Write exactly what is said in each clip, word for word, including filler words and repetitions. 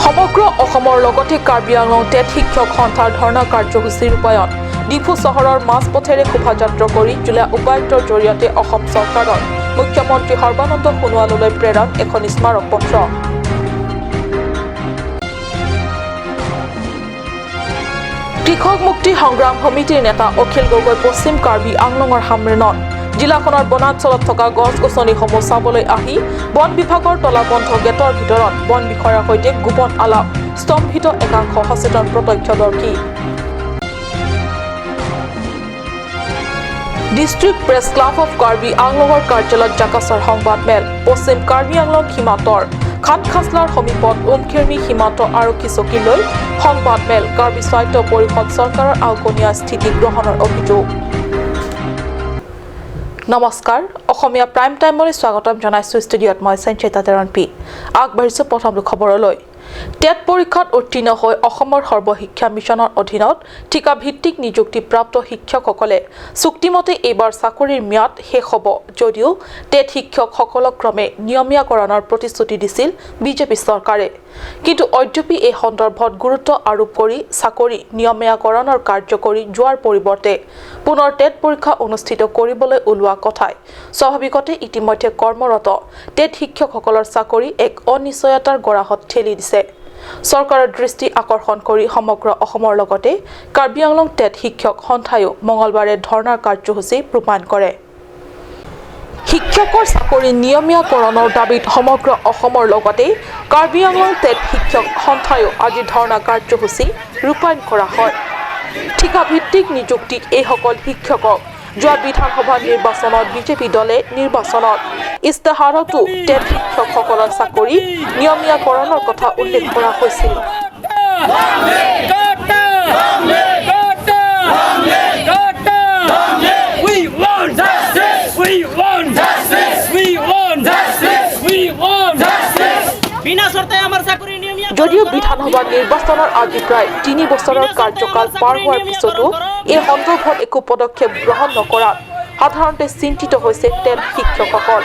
সমগ্ৰ অসমৰ লগতে কাৰ্বি আংলং টেট শিক্ষক সন্থাৰ ধৰ্ণা কাৰ্যসূচী ৰূপায়ণ। ডিফু চহৰৰ মাজপথেৰে শোভাযাত্ৰা কৰি জিলা উপায়ুক্তৰ জৰিয়তে অসম চৰকাৰৰ মুখ্যমন্ত্ৰী সৰ্বানন্দ সোণোৱাললৈ প্ৰেৰণ এখন স্মাৰক পত্ৰ। কৃষক মুক্তি সংগ্ৰাম সমিতিৰ নেতা অখিল গগৈ পশ্চিম কাৰ্বি আংলঙৰ হামৰেনত জিলাখনৰ বনাঞ্চলত থকা গছ গছনিসমূহ চাবলৈ আহি বন বিভাগৰ তলাবন্ধ গেটৰ ভিতৰত বন বিষয়াৰ সৈতে গোপন আলাপ, স্তম্ভিত একাংশ সচেতন প্ৰত্যক্ষদৰ্শী। District press club of Karbi আংলঙৰ কাৰ্যালয়ত জাকাছৰ সংবাদমেল। পশ্চিম কাৰ্বি আংলং সীমান্তৰ খানখাছলাৰ সমীপত উমখেৰমি সীমান্ত আৰক্ষী চকীলৈ সংবাদমেল। কাৰ্বি স্বায়ত্ত পৰিষদ চৰকাৰৰ আওকনীয়া স্থিতি গ্ৰহণৰ অভিযোগ। নমস্কাৰ, অসমীয়া প্ৰাইম টাইমলৈ স্বাগতম জনাইছো। ষ্টুডিঅ'ত মই সঞ্চিতা তেৰণপি। আগবাঢ়িছো প্ৰথমটো খবৰলৈ। টেট পৰীক্ষাত উত্তীৰ্ণ হৈ অসমৰ সৰ্বশিক্ষা মিছনৰ অধীনত ঠিকাভিত্তিক নিযুক্তিপ্ৰাপ্ত শিক্ষকসকলে চুক্তিমতে এইবাৰ চাকৰিৰ ম্যাদ শেষ হ'ব যদিও টেট শিক্ষকসকলক ক্ৰমে নিয়মীয়াকৰণৰ প্ৰতিশ্ৰুতি দিছিল বিজেপি চৰকাৰে। কিন্তু অদ্যপি এই সন্দৰ্ভত গুৰুত্ব আৰোপ কৰি চাকৰি নিয়মীয়াকৰণৰ কাৰ্য কৰি যোৱাৰ পৰিৱৰ্তে পুনৰ টেট পৰীক্ষা অনুষ্ঠিত কৰিবলৈ ওলোৱা কথাই স্বাভাৱিকতে ইতিমধ্যে কৰ্মৰত টেট শিক্ষকসকলৰ চাকৰি এক অনিশ্চয়তাৰ গৰাহত ঠেলি দিছে। চৰকাৰৰ দৃষ্টি আকৰ্ষণ কৰি সমগ্ৰ অসমৰ লগতে কাৰ্বি আংলং টেট শিক্ষক সন্থায়ো মঙলবাৰে ধৰ্ণাৰ কাৰ্যসূচী ৰূপায়ণ কৰে। শিক্ষকৰ চাকৰি নিয়মীয়াকৰণৰ দাবীত সমগ্ৰ অসমৰ লগতে কাৰ্বি আংলং টেট শিক্ষক সন্থায়ো আজি ধৰ্ণা কাৰ্যসূচী ৰূপায়ণ কৰা হয়। ঠিকাভিত্তিক নিযুক্তিত এইসকল শিক্ষকক যোৱা বিধানসভা নিৰ্বাচনত বিজেপি দলে নিৰ্বাচনত ইস্তাহাৰতো টেট শিক্ষকসকলৰ চাকৰি নিয়মীয়াকৰণৰ কথা উল্লেখ কৰা হৈছিল। We want justice! We want justice! We want justice! We want justice! বিনা শর্তে আমার চাকরি নিয়মীয়া যদিও বিধানসভা নিৰ্বাচনৰ আজি প্ৰায় তিনি বছৰৰ কাৰ্যকাল পাৰ হোৱাৰ পিছতো এই সন্দৰ্ভত একো পদক্ষেপ গ্ৰহণ নকৰাত সাধাৰণতে চিন্তিত হৈছে টেট শিক্ষকসকল।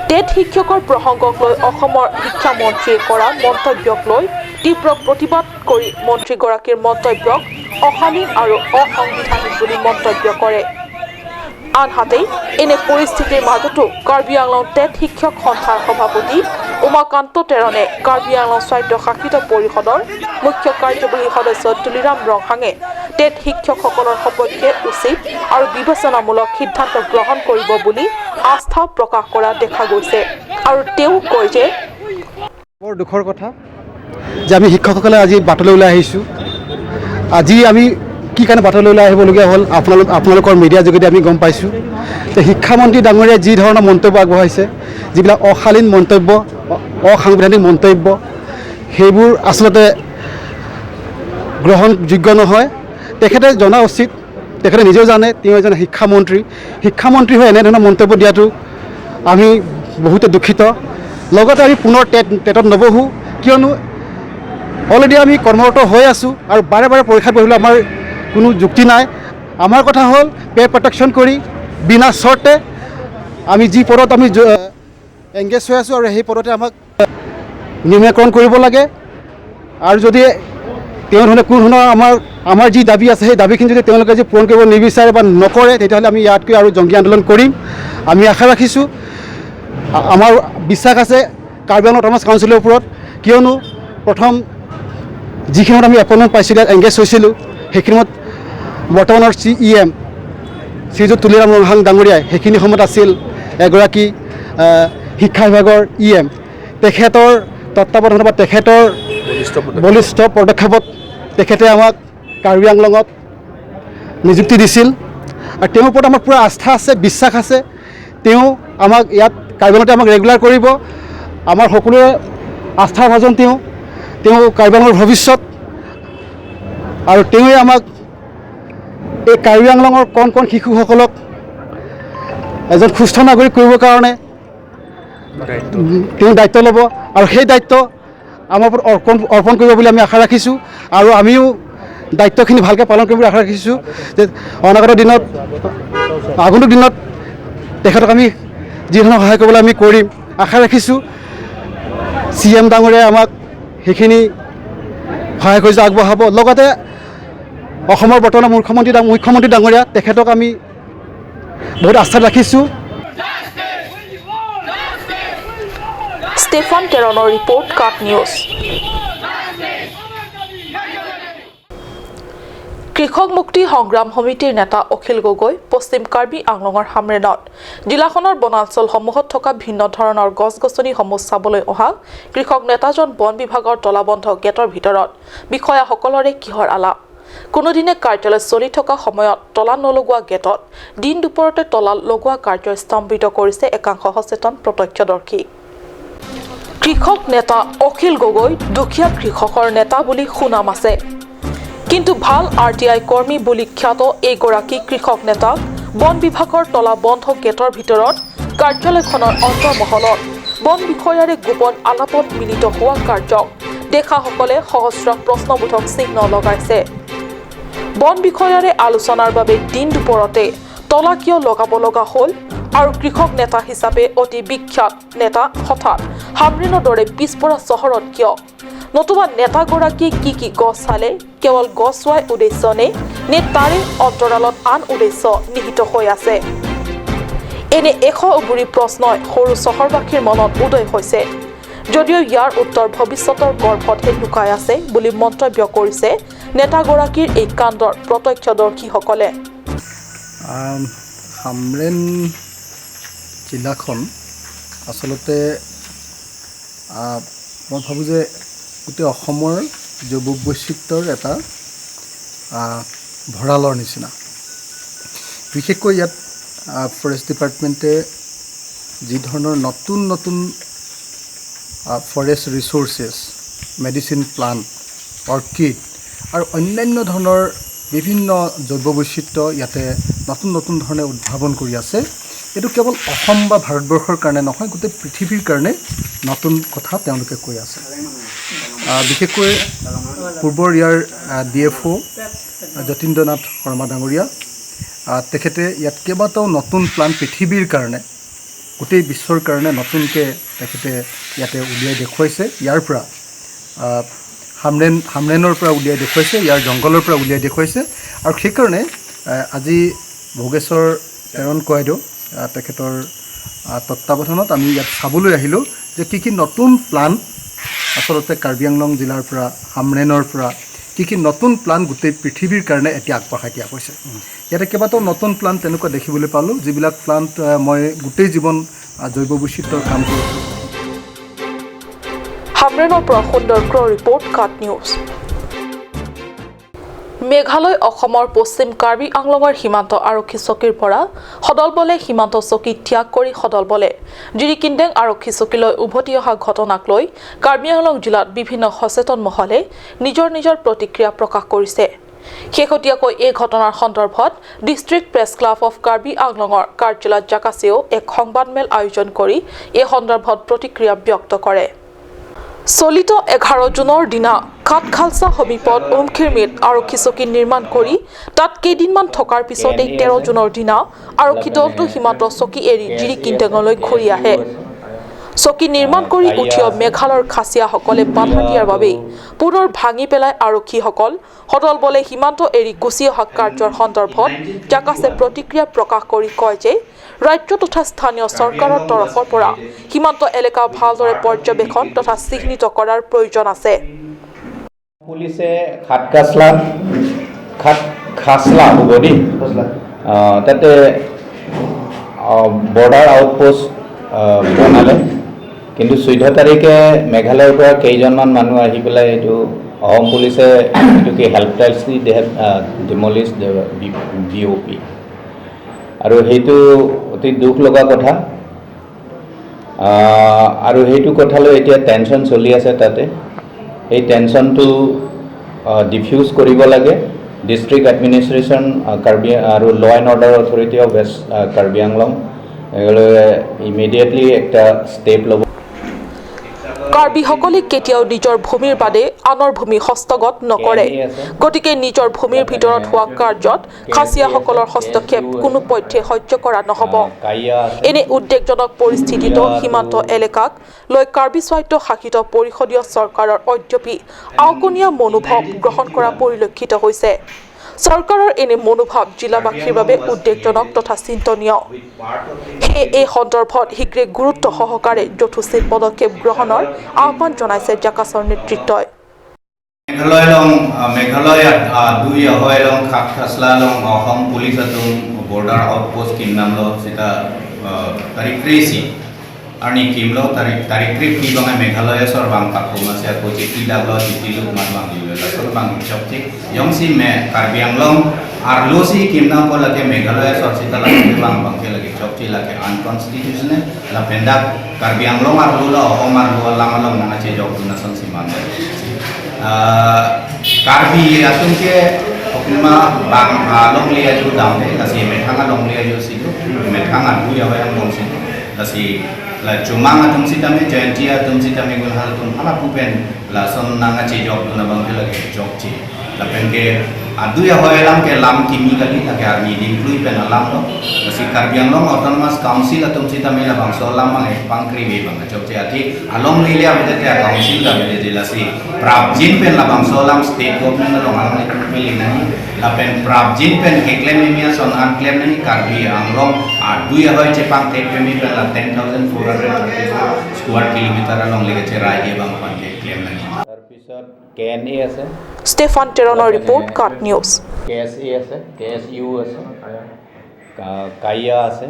টেট শিক্ষকৰ প্ৰসংগক লৈ অসমৰ শিক্ষামন্ত্ৰীয়ে কৰা মন্তব্যক লৈ তীব্ৰ প্ৰতিবাদ কৰি মন্ত্ৰীগৰাকীৰ মন্তব্যক অশালীন আৰু অসাংবিধানিক বুলি মন্তব্য কৰে। আনহাতে এনে পৰিস্থিতিৰ মাজতো কাৰ্বি আংলং টেট শিক্ষক সন্থাৰ সভাপতি উমাকান্ত তেৰণে কাৰ্বি আংলং স্বায়ত্তশাসিত পৰিষদৰ মুখ্য কাৰ্যবাহী সদস্য তুলিৰাম ৰংহাঙে টেট শিক্ষকসকলৰ সপক্ষে উচিত আৰু বিবেচনামূলক সিদ্ধান্ত গ্ৰহণ কৰিব বুলি আস্থা প্ৰকাশ কৰা দেখা গৈছে আৰু তেওঁ কয় যে বৰ দুখৰ কথা যে আমি শিক্ষকসকলে আজি বাটলৈ ওলাই আহিছোঁ। আজি আমি কি কাৰণে বাটলৈ ওলাই আহিবলগীয়া হ'ল, আপোনালোক, আপোনালোকৰ মিডিয়াৰ যোগেদি আমি গম পাইছোঁ যে শিক্ষামন্ত্ৰী ডাঙৰীয়াই যি ধৰণৰ মন্তব্য আগবঢ়াইছে, যিবিলাক অশালীন মন্তব্য, অ-, অসাংবিধানিক মন্তব্য, সেইবোৰ আচলতে গ্ৰহণযোগ্য নহয়। তেখেতে জনা উচিত, তেখেতে নিজেও জানে, তেওঁ এজন শিক্ষামন্ত্ৰী। শিক্ষামন্ত্ৰী হৈ এনেধৰণৰ মন্তব্য দিয়াটো আমি বহুতে দুখিত। লগতে আমি পুনৰ টেট, টেটত নবহোঁ, কিয়নো অলৰেডি আমি কৰ্মৰত হৈ আছোঁ আৰু বাৰে বাৰে পৰীক্ষাত বহিবলৈ আমাৰ কোনো যুক্তি নাই। আমাৰ কথা হ'ল পে প্ৰটেকশ্যন কৰি বিনা চৰ্তে আমি যি পদত আমি জ-, এংগেজ হৈ আছোঁ আৰু সেই পদতে আমাক নিয়মীয়াকৰণ কৰিব লাগে। আৰু যদি তেওঁ ধৰণে কোনো ধৰণৰ আমাৰ, আমাৰ যি দাবী আছে, সেই দাবীখিনি যদি তেওঁলোকে যদি পূৰণ কৰিব নিবিচাৰে বা নকৰে, তেতিয়াহ'লে আমি ইয়াতকৈ আৰু জংগী আন্দোলন কৰিম। আমি আশা ৰাখিছোঁ, আ-, আমাৰ বিশ্বাস আছে কাৰ্বি আংলং অট'নমাছ কাউন্সিলৰ ওপৰত, কিয়নো প্ৰথম যিখিনি সময়ত আমি এপইণ্টমেণ্ট পাইছিলোঁ, ইয়াত এংগেজ হৈছিলোঁ, সেইখিনি সময়ত বৰ্তমানৰ চি ই এম শ্ৰীযুত তুলিৰাম ৰংহাং ডাঙৰীয়াই সেইখিনি সময়ত আছিল এগৰাকী, আহ, শিক্ষা বিভাগৰ ই এম। তেখেতৰ তত্বাৱধানত বা তেখেতৰ বলিষ্ঠ পদক্ষেপ। বলিষ্ঠ পদক্ষেপত তেখেতে আমাক কাৰ্বি আংলঙত নিযুক্তি দিছিল আৰু তেওঁৰ ওপৰত আমাৰ পূৰা আস্থা আছে, বিশ্বাস আছে। তেওঁ আমাক ইয়াত কাৰ্বি আংলঙতে আমাক ৰেগুলাৰ কৰিব। আমাৰ সকলোৰে আস্থাৰ ভাজন তেওঁ, তেওঁ কাৰ্বি আংলঙৰ ভৱিষ্যত। আৰু তেওঁৱে আমাক এই কাৰ্বি আংলঙৰ কণ কণ শিশুসকলক এজন সুস্থ নাগৰিক কৰিবৰ কাৰণে দায়িত্ব। তেওঁ দায়িত্ব ল'ব আৰু সেই দায়িত্ব আমাৰ ওপৰত অৰ্পণ, অৰ্পণ কৰিব বুলি আমি আশা ৰাখিছোঁ আৰু আমিও দায়িত্বখিনি ভালকৈ পালন কৰিম বুলি আশা ৰাখিছোঁ যে অনাগত দিনত, আগন্তুক দিনত তেখেতক আমি যি ধৰণৰ সহায় কৰিবলৈ আমি কৰিম। আশা ৰাখিছোঁ চি ই এম ডাঙৰীয়াই আমাক সেইখিনি সহায় সহযোগিতা আগবঢ়াব। লগতে অসমৰ বৰ্তমান মুখ্যমন্ত্ৰী ডাঙ- মুখ্যমন্ত্ৰী ডাঙৰীয়া, তেখেতক আমি বহুত আস্থাত ৰাখিছোঁ। ষ্টেফান টেৰণ'ৰ ৰিপৰ্ট, কাট নিউজ। কৃষক মুক্তি সংগ্ৰাম সমিতিৰ নেতা অখিল গগৈ পশ্চিম কাৰ্বি আংলঙৰ হামৰেণত জিলাখনৰ বনাঞ্চলসমূহত থকা ভিন্ন ধৰণৰ গছ গছনিসমূহ চাবলৈ অহা কৃষক নেতাজন বন বিভাগৰ তলাবন্ধ গেটৰ ভিতৰত বিষয়াসকলৰে কিহৰ আলাপ? কোনোদিনে কাৰ্যালয় চলি থকা সময়ত তলা নলগোৱা গেটত দিন দুপৰতে তলা লগোৱা কাৰ্যই স্তম্ভিত কৰিছে একাংশ সচেতন প্ৰত্যক্ষদৰ্শী। কৃষক নেতা অখিল গগৈ দুখীয়া কৃষকৰ নেতা বুলি সুনাম আছে, কিন্তু ভাল আৰ টি আই কৰ্মী বুলি খ্যাত এইগৰাকী কৃষক নেতাক বন বিভাগৰ তলা বন্ধ গেটৰ ভিতৰত কাৰ্যালয়খনৰ অন্তৰ্মহলত বন বিষয়াৰে গোপন আলাপত মিলিত হোৱা কাৰ্যক দেখাসকলে সহস্ৰ প্ৰশ্নবোধক চিহ্ন লগাইছে। বন বিষয়াৰে আলোচনাৰ বাবে দিন দুপৰতে তলা কিয় লগাব লগা হ'ল আৰু কৃষক নেতা হিচাপে অতি বিখ্যাত নেতা হঠাৎ হামৰেণৰ দৰে পিছপৰা চহৰত কিয়? নতুবা নেতাগৰাকীয়ে কি কি গছ চালে? কেৱল গছ চোৱাই উদ্দেশ্য নে, নে তাৰে অন্তৰালত আন উদ্দেশ্য নিহিত হৈ আছে? এনে এশ উবুৰি প্ৰশ্নই সৰু চহৰবাসীৰ মনত উদয় হৈছে। যদিও ইয়াৰ উত্তৰ ভৱিষ্যতৰ গৰ্ভতহে লুকাই আছে বুলি মন্তব্য কৰিছে নেতাগৰাকীৰ এই কাণ্ডৰ প্ৰত্যক্ষদৰ্শীসকলে। আম, হামৰেণ জিলাখন আচলতে আ, মই ভাবোঁ যে গোটেই অসমৰ জৈৱ বৈচিত্ৰ্যৰ এটা আ, ভঁৰালৰ নিচিনা। বিশেষকৈ ইয়াত আ, ফৰেষ্ট ডিপাৰ্টমেণ্টে যি ধৰণৰ নতুন নতুন আ, ফৰেষ্ট ৰিচ'ৰ্চেছ, মেডিচিন প্লাণ্ট, অৰ্কিড আৰু অন্যান্য ধৰণৰ বিভিন্ন জৈৱ বৈচিত্ৰ্য ইয়াতে নতুন নতুন ধৰণে উদ্ভাৱন কৰি আছে। এইটো কেৱল অসম বা ভাৰতবৰ্ষৰ কাৰণে নহয়, গোটেই পৃথিৱীৰ কাৰণে নতুন কথা তেওঁলোকে কৈ আছে। আহ, বিশেষকৈ পূৰ্বৰ ইয়াৰ ডি এফ অ' যতীন্দ্ৰ নাথ শৰ্মা ডাঙৰীয়া, আহ, তেখেতে ইয়াত কেইবাটাও নতুন প্লাণ্ট পৃথিৱীৰ কাৰণে, গোটেই বিশ্বৰ কাৰণে নতুনকৈ তেখেতে ইয়াতে উলিয়াই দেখুৱাইছে। ইয়াৰ পৰা আহ, হামৰেণ হামৰেণৰ পৰা উলিয়াই দেখুৱাইছে, ইয়াৰ জংঘলৰ পৰা উলিয়াই দেখুৱাইছে। আৰু সেইকাৰণে আহ, আজি ভোগেশ্বৰ তেৰণ কয়দেউ আহ, তেখেতৰ আহ, তত্বাৱধানত আমি ইয়াত চাবলৈ আহিলোঁ যে কি কি নতুন প্লান আচলতে কাৰ্বি আংলং জিলাৰ পৰা, হামৰেণৰ পৰা কি কি নতুন প্লান গোটেই পৃথিৱীৰ কাৰণে এতিয়া আগবঢ়াই দিয়া হৈছে। ইয়াতে কেইবাটাও নতুন প্লান তেনেকুৱা দেখিবলৈ পালোঁ, যিবিলাক প্লান আহ, মই গোটেই জীৱন আহ, জৈৱ বৈচিত্ৰ্যৰ কাম কৰিছোঁ। হামৰেণৰ পৰা সুন্দৰ ক্ৰ ৰিপৰ্ট, কাট নিউজ। মেঘালয় অসমৰ পশ্চিম কাৰ্বি আংলঙৰ সীমান্ত আৰক্ষী চকীৰ পৰা সদলবলে সীমান্ত চকী ত্যাগ কৰি সদলবলে জিৰিকিন্দেং আৰক্ষী চকীলৈ উভতি অহা ঘটনাক লৈ কাৰ্বি আংলং জিলাত বিভিন্ন সচেতন মহলে নিজৰ নিজৰ প্ৰতিক্ৰিয়া প্ৰকাশ কৰিছে। শেহতীয়াকৈ এই ঘটনাৰ সন্দৰ্ভত district press club of Karbi আংলঙৰ কাৰ্যালয়ত জাকাছেও এক সংবাদমেল আয়োজন কৰি এই সন্দৰ্ভত প্ৰতিক্ৰিয়া ব্যক্ত কৰে। চলিত এঘাৰ জুনৰ দিনা কাটখালছা সমীপত উমখিৰমিত আৰক্ষী চকী নিৰ্মাণ কৰি তাত কেইদিনমান থকাৰ পিছতেই তেৰ জুনৰ দিনা আৰক্ষী দলটো সীমান্ত চকী এৰি জিৰিকিন্দেঙলৈ ঘূৰি আহে। চকী নিৰ্মাণ কৰি উঠিও মেঘালয়ৰ খাচীয়াসকলে বাধা দিয়াৰ বাবেই পুনৰ ভাঙি পেলাই আৰক্ষীসকল সদলবলে সীমান্ত এৰি গুচি অহা কাৰ্যৰ সন্দৰ্ভত জাকাছে প্ৰতিক্ৰিয়া প্ৰকাশ কৰি কয় যে ৰাজ্য তথা স্থানীয় চৰকাৰৰ তৰফৰ পৰা সীমান্ত এলেকা ভালদৰে পৰ্যবেক্ষণ তথা চিহ্নিত কৰাৰ প্ৰয়োজন আছে। পুলিচে খাট কাছলা, খাট খাছলা হ'ব দেই। আহ, তাতে বৰ্ডাৰ আউটপোষ্ট বনালে, কিন্তু চৈধ্য তাৰিখে মেঘালয়ৰ পৰা কেইজনমান মানুহ আহি পেলাই এইটো অসম পুলিচে এইটো কি help taxi, they have demolished the B O P। আৰু সেইটো অতি দুখ লগা কথা। আহ, আৰু সেইটো কথা লৈ এতিয়া টেনশ্যন চলি আছে তাতে। সেই টেনশ্যনটো ডিফিউজ কৰিব লাগে। ডিষ্ট্ৰিক্ট এডমিনিষ্ট্ৰেশ্যন, কাৰ্বি আৰু law' and order authority of west Karbi Anglong এওঁলোকে ইমিডিয়েটলি একটা ষ্টেপ ল'ব। কাৰ্বিসকলে কেতিয়াও নিজৰ ভূমিৰ বাদে আনৰ ভূমি হস্তগত নকৰে। গতিকে নিজৰ ভূমিৰ ভিতৰত হোৱা কাৰ্যত খাচীয়াসকলৰ হস্তক্ষেপ কোনো পধ্যে সহ্য কৰা নহ'ব। এনে উদ্বেগজনক পৰিস্থিতিত সীমান্ত এলেকাক লৈ কাৰ্বি স্বায়ত্তশাসিত পৰিষদীয় চৰকাৰৰ অদ্যপি আওকনীয়া মনোভাৱ গ্ৰহণ কৰা পৰিলক্ষিত হৈছে। চৰকাৰৰ এনে মনোভাৱ জিলাবাসীৰ বাবে উদ্বেগজনক তথা চিন্তনীয়। সেয়ে এই সন্দৰ্ভত শীঘ্ৰে গুৰুত্ব সহকাৰে যথোচিত পদক্ষেপ গ্ৰহণৰ আহ্বান জনাইছে জাকাছৰ নেতৃত্বই। Meghalaya along, uh, Meghalaya, uh, dui ahoi along, Khak Khasla along, Ahom police atum border outpost kimnam lo sita, uh, tarik kresi. Arni kimlo tarik, tarik kresi bang Meghalaya sor bang pakum ase ako chiti daglo chiti luk mat bang dilo lason bang chokche. Yong si me Karbi Anglong arlo si kimnam ko lake Meghalaya sor sita lake bang bang ke lake chokche lake unconstitutional. Lapen dak Karbi Anglong arlo lo, Ahom arlo alam along nang achejok dun ason si man. Ah, Karbi atum ke oknema bang alongle aju dam de, lasi methang alongle aju si do, methang adu ya yang dong si do, lasi la Chomang atum sitame, Jaintia atum sitame, Gunhal atum hala pu pen lason nang achejok dun abang ke lake chokche. Lapen ke adu ya hoi alam ke lam kimi kali lake arni dingklui pen alam lo. Lasi Karbi Anglong Autonomous Council atum sitame labangso alam mang ek pangkri ve bang chokche ati alongle le avedet ya council ta avedet lasi prapjin pen labangso alam state government along alam le peli nani. Lapen prapjin pen keklem mimi ason an klem nani Karbi Anglong adu ya hoi chepang tek mimi pen la ten thousand four hundred thirty-four square kilometer along le cherai ye bang pan keklem nani. তাৰপিছত K N A আছে ষ্টেফান টেৰনৰ ৰিপৰ্ট কাট নিউজ। কে এছ এ আছে, কে S U আছে, কা- কাইয়া আছে।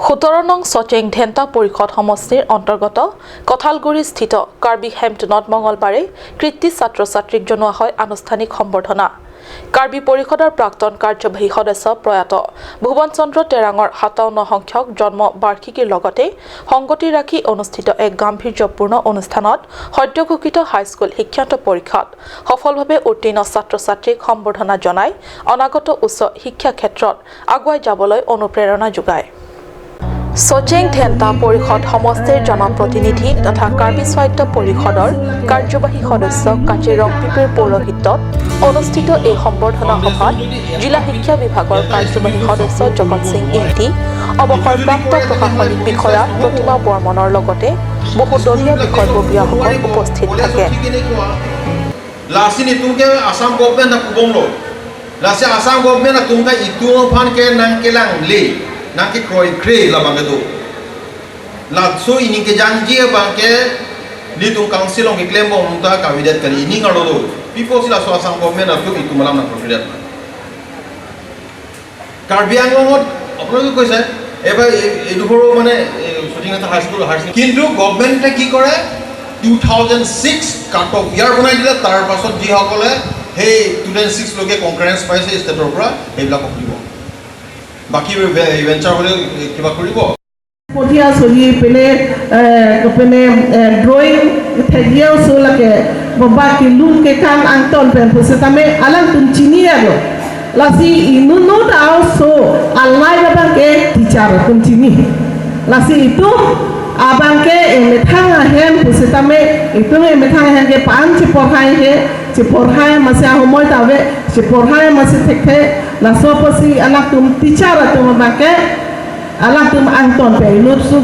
সোতৰ নং চচেং ধেন্তা পৰিষদ সমষ্টিৰ অন্তৰ্গত কঠালগুৰিস্থিত কাৰ্বি হেমটুনত মঙলবাৰে কৃতি ছাত্ৰ ছাত্ৰীক জনোৱা হয় আনুষ্ঠানিক সম্বৰ্ধনা। কাৰ্বি পৰিষদৰ প্ৰাক্তন কাৰ্যবাহী সদস্য প্ৰয়াত ভুৱন চন্দ্ৰ তেৰাঙৰ সাতাৱন্ন সংখ্যক জন্ম বাৰ্ষিকীৰ লগতে সংগতি ৰাখি অনুষ্ঠিত এক গাম্ভীৰ্যপূৰ্ণ অনুষ্ঠানত সদ্যঘোষিত হাইস্কুল শিক্ষান্ত পৰীক্ষাত সফলভাৱে উত্তীৰ্ণ ছাত্ৰ ছাত্ৰীক সম্বৰ্ধনা জনাই অনাগত উচ্চ শিক্ষা ক্ষেত্ৰত আগুৱাই যাবলৈ অনুপ্ৰেৰণা যোগায়। চচেং ধেন্তা পৰিষদ সমষ্টিৰ জনপ্ৰতিনিধি তথা কাৰ্বি স্বায়ত্ত পৰিষদৰ কাৰ্যবাহী সদস্য কাজিৰং পিপিৰ পৌৰোহিত্যত অনুষ্ঠিত এই সম্বৰ্ধনা সভাত জিলা শিক্ষা বিভাগৰ কাৰ্যবাহী সদস্য জগত সিং ইংতি, অৱসৰপ্ৰাপ্ত প্ৰশাসনিক বিষয়া প্ৰতিমা বৰ্মনৰ লগতে বহু দলীয় বিষয়ববীয়াসকল উপস্থিত থাকে। Lasi nelitum ke Assam government na kubong lo. Lasi Assam government atum ke itum aphan ke nangkelang le, nangkekroikre labang kedo. Laso ening kejangji abang ke nelitum council along keklem bom ta kavedet kali, ening arlo do. Before si laso Assam government atum itum alam nangkroikre. Karbi আংলঙত আপোনালোকে কৈছে এইবাৰ এই- এইডোখৰো মানে এই শ্বুটিং এটা high school higher secondary, কিন্তু গভৰ্ণমেণ্টে কি কৰে, two thousand six cut off year বনাই দিলে। তাৰ পাছত যিসকলে সেই টু থাউজেণ্ড ছিক্সলৈকে কনকাৰেঞ্চ পাইছে ষ্টেটৰ পৰা, সেইবিলাকক দিব। বাকী ভে- ভেঞ্চাৰ হ'লে কিবা কৰিব। কঠীয়া চলি পিনে, eh, pipe, eh, drawing thekji aso lake, bobak kelun kekan angton pen pusitame alangtum chini alo. Lasi inut inut aso alai abang ke teacher atum chini. Lasi itum abang ke emethang ahem pusitame, itum emethang ahem ke pan cheporhai he, cheporhai masi ahomoi ta ave, cheporhai masi thekthe, laso apotsi alangtum teacher atum abang ke alangtum angton pen inut su.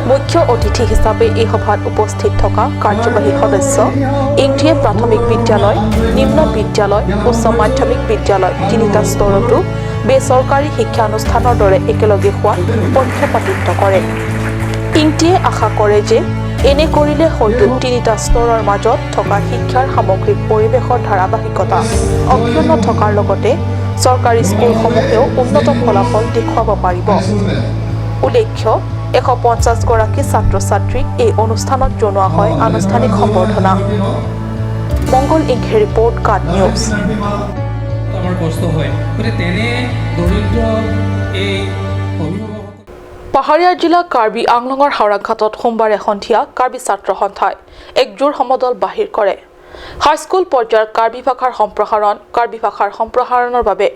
মুখ্য অতিথি হিচাপে এই সভাত উপস্থিত থকা কাৰ্যবাহী সদস্য ইংতিয়ে প্ৰাথমিক বিদ্যালয়, নিম্ন বিদ্যালয়, উচ্চ মাধ্যমিক বিদ্যালয় তিনিটা স্তৰতো বেচৰকাৰী শিক্ষানুষ্ঠানৰ দৰে একেলগে হোৱাত পক্ষপাতিত্ব কৰে। ইংতিয়ে আশা কৰে যে এনে কৰিলে হয়তো তিনিটা স্তৰৰ মাজত থকা শিক্ষাৰ সামগ্ৰিক পৰিৱেশৰ ধাৰাবাহিকতা অক্ষুণ্ণ থকাৰ লগতে চৰকাৰী স্কুলসমূহেও উন্নত ফলাফল দেখুৱাব পাৰিব। উল্লেখ্য, এশ পঞ্চাশ গৰাকী ছাত্ৰ ছাত্ৰীক এই অনুষ্ঠানত জনোৱা হয় আনুষ্ঠানিক সম্বৰ্ধনা। মংগল ইংঘে ৰিপৰ্ট, কাট নিউজ। আমাৰ কষ্ট হয়। গতিকে তেনে দৰিদ্ৰ এই অভিভাৱক পাহাৰীয়া জিলা কাৰ্বি আংলঙৰ হাওৰাঘাটত সোমবাৰে সন্ধিয়া কাৰ্বি ছাত্ৰ সন্থাই এক জোৰ সমদল বাহিৰ কৰে। হাইস্কুল পৰ্যায়ৰ কাৰ্বি ভাষাৰ সম্প্ৰসাৰণ, কাৰ্বি ভাষাৰ সম্প্ৰসাৰণৰ বাবে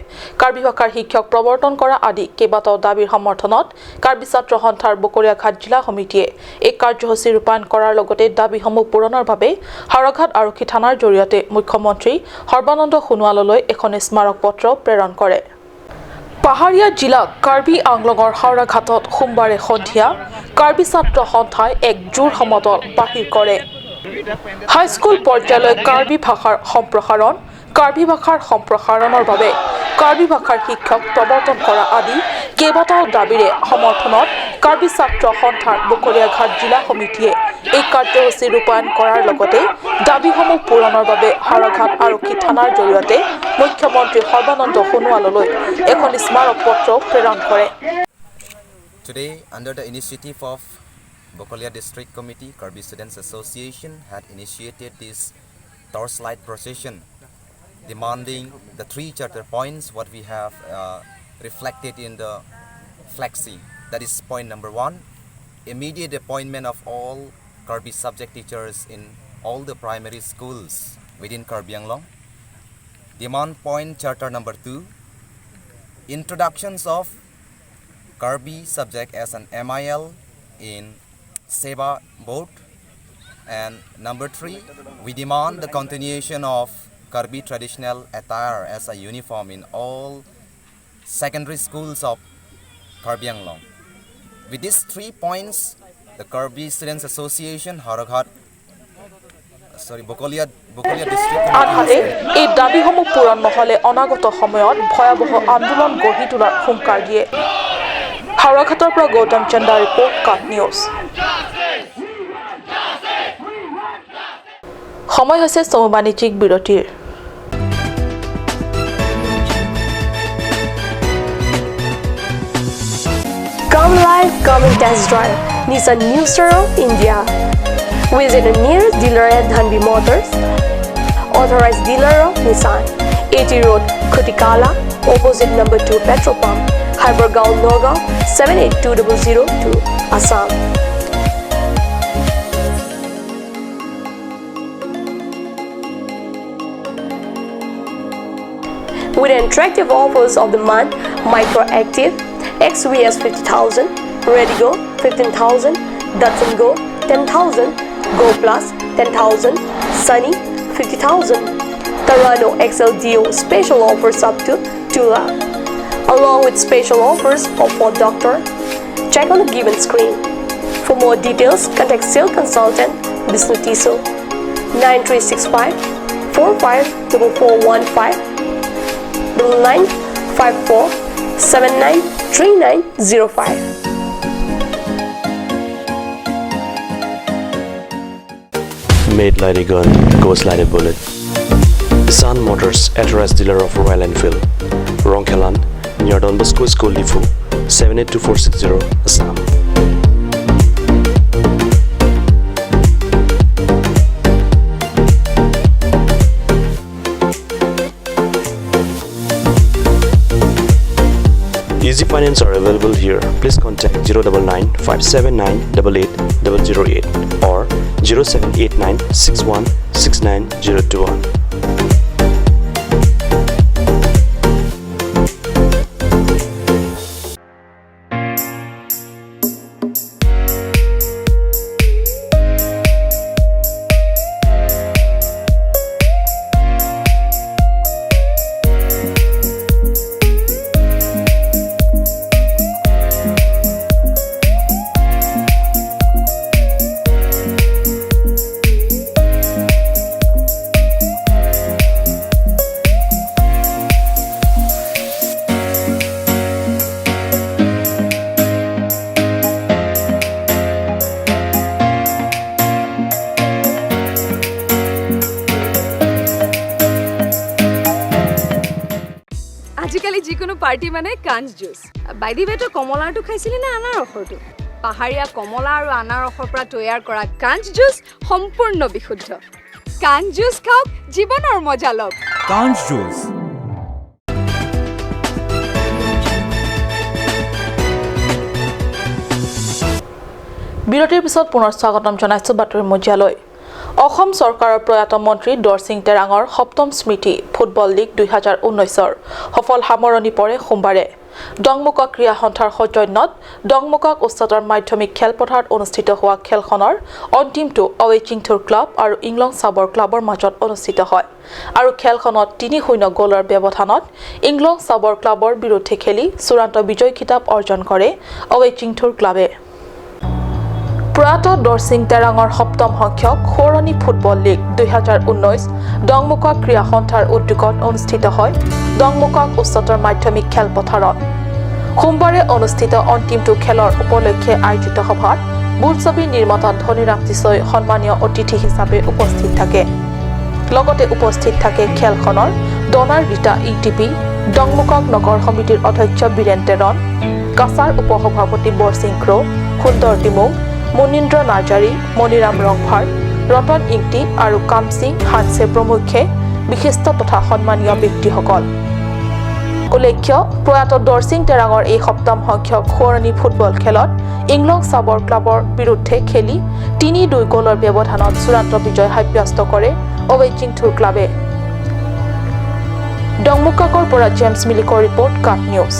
কাৰ্বি ভাষাৰ শিক্ষক প্ৰৱৰ্তন কৰা আদি কেইবাটাও দাবীৰ সমৰ্থনত কাৰ্বি ছাত্ৰ সন্থাৰ বকলীয়াঘাট জিলা সমিতিয়ে এই কাৰ্যসূচী ৰূপায়ণ কৰাৰ লগতে দাবীসমূহ পূৰণৰ বাবে হাওৰাঘাট আৰক্ষী থানাৰ জৰিয়তে মুখ্যমন্ত্ৰী সৰ্বানন্দ সোণোৱাললৈ এখন স্মাৰক পত্ৰ প্ৰেৰণ কৰে। পাহাৰীয়া জিলা কাৰ্বি আংলঙৰ হাওৰাঘাটত সোমবাৰে সন্ধিয়া কাৰ্বি ছাত্ৰ সন্থাই এক জোৰ সমদল বাহিৰ কৰে। হাইস্কুল পৰ্যায়লৈ কাৰ্বি ভাষাৰ সম্প্ৰসাৰণ, কাৰ্বি ভাষাৰ সম্প্ৰসাৰণৰ বাবে কাৰ্বি ভাষাৰ শিক্ষক প্ৰৱৰ্তন কৰা আদি কেইবাটাও দাবীৰে সমৰ্থনত কাৰ্বি ছাত্ৰ সন্থাৰ বকলীয়াঘাট জিলা সমিতিয়ে এই কাৰ্যসূচী ৰূপায়ণ কৰাৰ লগতে দাবীসমূহ পূৰণৰ বাবে হাওৰাঘাট আৰক্ষী থানাৰ জৰিয়তে মুখ্যমন্ত্ৰী সৰ্বানন্দ সোণোৱাললৈ এখন স্মাৰক পত্ৰ প্ৰেৰণ কৰে। Today, under the initiative of Bokolia District Committee, Karbi Students Association had initiated this torchlight procession demanding the three charter points what we have uh, reflected in the flexi. That is point number one, immediate appointment of all Karbi subject teachers in all the primary schools within Karbi Anglong. Demand point charter number two, introductions of Karbi subject as an M I L in Seva board. And number three, we demand the continuation of Karbi traditional attire as a uniform in all secondary schools of Karbi Anglong. With these three points, the Karbi Students Association, Howraghat, sorry, Bokolia, Bokolia District Committee আনহাতে has এই দাবীসমূহ পূৰণ নহ'লে অনাগত সময়ত ভয়াৱহ আন্দোলন গঢ়ি তোলাৰ হুংকাৰ দিয়ে। হাওৰাঘাটৰ পৰা গৌতম চন্দা ৰিপৰ্ট, কাট নিউজ। সময় হৈছে চমু বাণিজ্যিক বিৰতিৰ। Come live, come and test drive Nissan New Star of India. Visit a nearest dealer at Dhanvi Motors, authorized dealer of Nissan, eighty Road, Khutikala, opposite number two petrol pump, Hypergaon, Nagaon, seven eight two double zero two, Assam. With attractive offers of the month, Micro Active, X V S fifty thousand, Redigo fifteen thousand, Datsun Go ten thousand, Go Plus ten thousand, Sunny fifty thousand, Terrano X L D O special offers up to two lakh, along with special offers of for doctor. Check on the given screen. For more details, contact sales consultant Bisnu Tisso, nine three six five four five double four one five, double nine five four seven nine three nine zero five. Made like a gun, goes like a bullet. Sun Motors, authorized dealer of Royal Enfield, Rongkhelan, near Don Bosco School, Diphu, seven eight two four six zero, Assam. Easy finance are available here. Please contact zero double nine five seven nine double eight double zero eight or zero seven eight nine six one six nine zero two one. আজিকালি যিকোনো পাৰ্টি মানে কাঞ্চ জুচ। বাইদেৱে তো কমলাৰটো খাইছিলি নে আনাৰসৰটো? পাহাৰীয়া কমলা আৰু আনাৰসৰ পৰা তৈয়াৰ কৰা কাঞ্চ জুচ সম্পূৰ্ণ বিশুদ্ধ। কাঞ্চ জুচ খাওক, জীৱনৰ মজা লওক। কাঞ্চ জুচ। বিৰতিৰ পিছত পুনৰ স্বাগতম জনাইছো বাতৰি মজিয়ালৈ। অসম চৰকাৰৰ প্ৰয়াত মন্ত্ৰী দৰসিং তেৰাঙৰ সপ্তম স্মৃতি ফুটবল লীগ দুই হাজাৰ ঊনৈশৰ সফল সামৰণি পৰে সোমবাৰে। ডংমুকা ক্ৰীড়া সন্থাৰ সৌজন্যত ডংমুকাক উচ্চতৰ মাধ্যমিক খেলপথাৰত অনুষ্ঠিত হোৱা খেলখনৰ অন্তিমটো অৱে চিংথুৰ ক্লাব আৰু ইংলং চাবৰ ক্লাবৰ মাজত অনুষ্ঠিত হয় আৰু খেলখনত তিনি শূন্য গ'লৰ ব্যৱধানত ইংলং চাবৰ ক্লাবৰ বিৰুদ্ধে খেলি চূড়ান্ত বিজয় খিতাপ অৰ্জন কৰে অৱে চিংথুৰ ক্লাবে। প্ৰয়াত দৰসিং তেৰাঙৰ সপ্তম সংখ্যক সোঁৱৰণী ফুটবল লীগ দুই হাজাৰ ঊনৈশ ডংমুকা ক্ৰীড়া সন্থাৰ উদ্যোগত অনুষ্ঠিত হয় ডংমুকাক উচ্চতৰ মাধ্যমিক খেলপথাৰত। সোমবাৰে অনুষ্ঠিত অন্তিমটো খেলৰ উপলক্ষে আয়োজিত সভাত বোলছবি নিৰ্মাতা ধনীৰাম টিচৈ সন্মানীয় অতিথি হিচাপে উপস্থিত থাকে। লগতে উপস্থিত থাকে খেলখনৰ ডনাৰ ৰীতা ইংটিপি, ডংমুকাক নগৰ সমিতিৰ অধ্যক্ষ বীৰেন তেৰণ, কাছাৰ উপসভাপতি বৰসিং ক্ৰ, সুন্দৰ টিমুং, মুনীন্দ্ৰ নাৰ্জাৰী, মণিৰাম ৰংফাৰ, ৰতন ইংটি আৰু কামসিং হানছে প্ৰমুখ্যে বিশিষ্ট তথা সন্মানীয় ব্যক্তিসকল। উল্লেখ্য, প্ৰয়াত দৰসিং তেৰাঙৰ এই সপ্তম সংখ্যক সোঁৱৰণী ফুটবল খেলত ইংলং চাবৰ ক্লাবৰ বিৰুদ্ধে খেলি তিনি দুই গ'লৰ ব্যৱধানত চূড়ান্ত বিজয় সাব্যস্ত কৰে অৱে চিংথুৰ ক্লাবে। ডংমুকাকৰ পৰা জেমছ মিলিকৰ ৰিপৰ্ট, কাট নিউজ।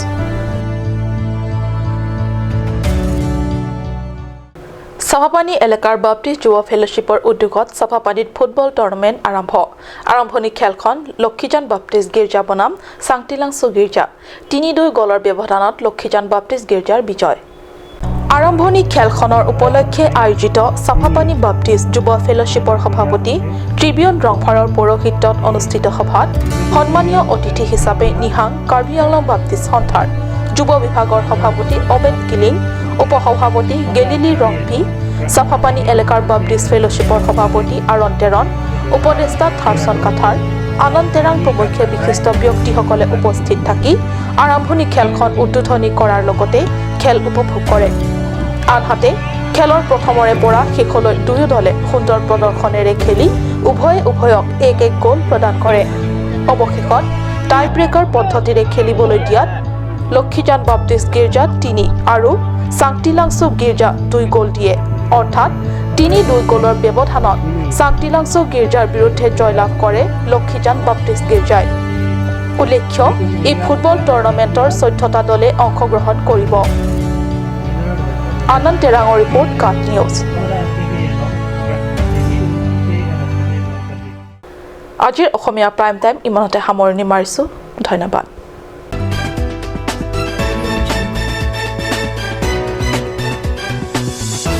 চাফাপানী এলেকাৰ বাপ্তিষ্ট যুৱ ফেল'শ্বিপৰ উদ্যোগত চাফাপানীত ফুটবল টুৰ্ণামেণ্ট আৰম্ভ। আৰম্ভণি খেলখন লক্ষীজান বাপ্তিষ্ট গীৰ্জা বনাম চাংটিলাংচু গীৰ্জা। তিনি দুই গ'লৰ ব্যৱধানত লক্ষীজান বাপ্তিষ্ট গীৰ্জাৰ বিজয়। আৰম্ভণি খেলখনৰ উপলক্ষে আয়োজিত চাফাপানী বাপ্তিষ্ট যুৱ ফেল'শ্বিপৰ সভাপতি ত্ৰিবিয়ন ৰংফাৰৰ পৌৰোহিত্যত অনুষ্ঠিত সভাত সন্মানীয় অতিথি হিচাপে নিহাং কাৰ্বি আংলং বাপ্তিষ্ট সন্থাৰ যুৱ বিভাগৰ সভাপতি অবেদ কিলিং, উপসভাপতি গেলিলি ৰংপি, চাফাপানী এলেকাৰ বাপ্তিষ্ট ফেল'শ্বিপৰ সভাপতি আৰণ তেৰণ, উপদেষ্টা থাৰ্চন কাথাৰ, আনন্দ তেৰাং প্ৰমুখ্যে বিশিষ্ট ব্যক্তিসকলে উপস্থিত থাকি আৰম্ভণি খেলখন উদ্বোধনী কৰাৰ লগতে খেল উপভোগ কৰে। আনহাতে খেলৰ প্ৰথমৰে পৰা শেষলৈ দুয়ো দলে সুন্দৰ প্ৰদৰ্শনেৰে খেলি উভয়ে উভয়ক এক এক গ'ল প্ৰদান কৰে। অৱশেষত টাই ব্ৰেকাৰ পদ্ধতিৰে খেলিবলৈ দিয়াত লক্ষীজান বাপ্তিষ্ট গীৰ্জাত তিনি আৰু চাংটিলাংচু গীৰ্জা দুই গ'ল দিয়ে। অৰ্থাৎ তিনি দুই গ'লৰ ব্যৱধানত চাংটিলাংচু গীৰ্জাৰ বিৰুদ্ধে জয়লাভ কৰে লক্ষীজান বাপ্তিষ্ট গীৰ্জাই। উল্লেখ্য, এই ফুটবল টুৰ্ণামেণ্টৰ চৈধ্যটা দলে অংশগ্ৰহণ কৰিব। আনন্দ তেৰাঙৰ ৰিপৰ্ট, কাট নিউজ। আজিৰ অসমীয়া প্ৰাইম টাইম ইমানতে সামৰণি মাৰিছো। ধন্যবাদ।